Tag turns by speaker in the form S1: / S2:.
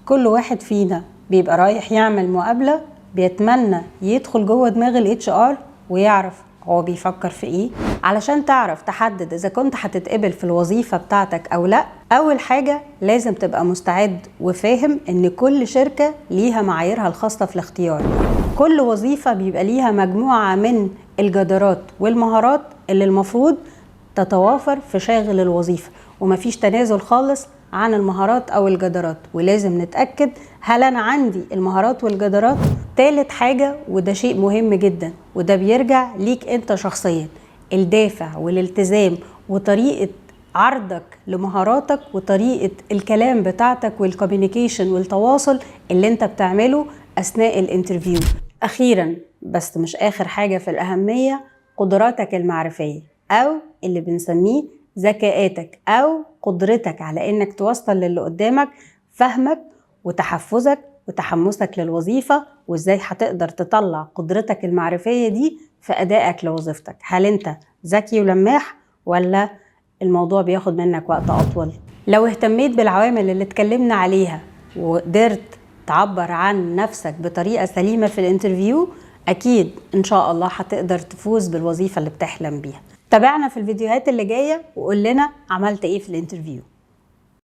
S1: كل واحد فينا بيبقى رايح يعمل مقابلة بيتمنى يدخل جوه دماغ ال HR ويعرف هو بيفكر في ايه، علشان تعرف تحدد اذا كنت هتتقبل في الوظيفة بتاعتك او لا. اول حاجة لازم تبقى مستعد وفاهم ان كل شركة ليها معاييرها الخاصة في الاختيار. كل وظيفة بيبقى ليها مجموعة من الجدارات والمهارات اللي المفروض تتوافر في شاغل الوظيفة، ومفيش تنازل خالص عن المهارات أو الجدارات، ولازم نتأكد هل أنا عندي المهارات والجدارات. تالت حاجة، وده شيء مهم جدا وده بيرجع ليك أنت شخصيا، الدافع والالتزام وطريقة عرضك لمهاراتك وطريقة الكلام بتاعتك وال communication والتواصل اللي انت بتعمله أثناء ال interview. أخيرا بس مش آخر حاجة في الأهمية، قدراتك المعرفية أو اللي بنسميه ذكاءاتك أو قدرتك على إنك توصل للي قدامك فهمك وتحفزك وتحمسك للوظيفة، وإزاي هتقدر تطلع قدرتك المعرفية دي في أدائك لوظيفتك. هل أنت ذكي ولماح ولا الموضوع بياخد منك وقت أطول؟ لو اهتميت بالعوامل اللي اتكلمنا عليها وقدرت تعبر عن نفسك بطريقة سليمة في ال interview، أكيد إن شاء الله هتقدر تفوز بالوظيفة اللي بتحلم بيها. تابعنا في الفيديوهات اللي جاية وقول لنا عملت إيه في ال interview.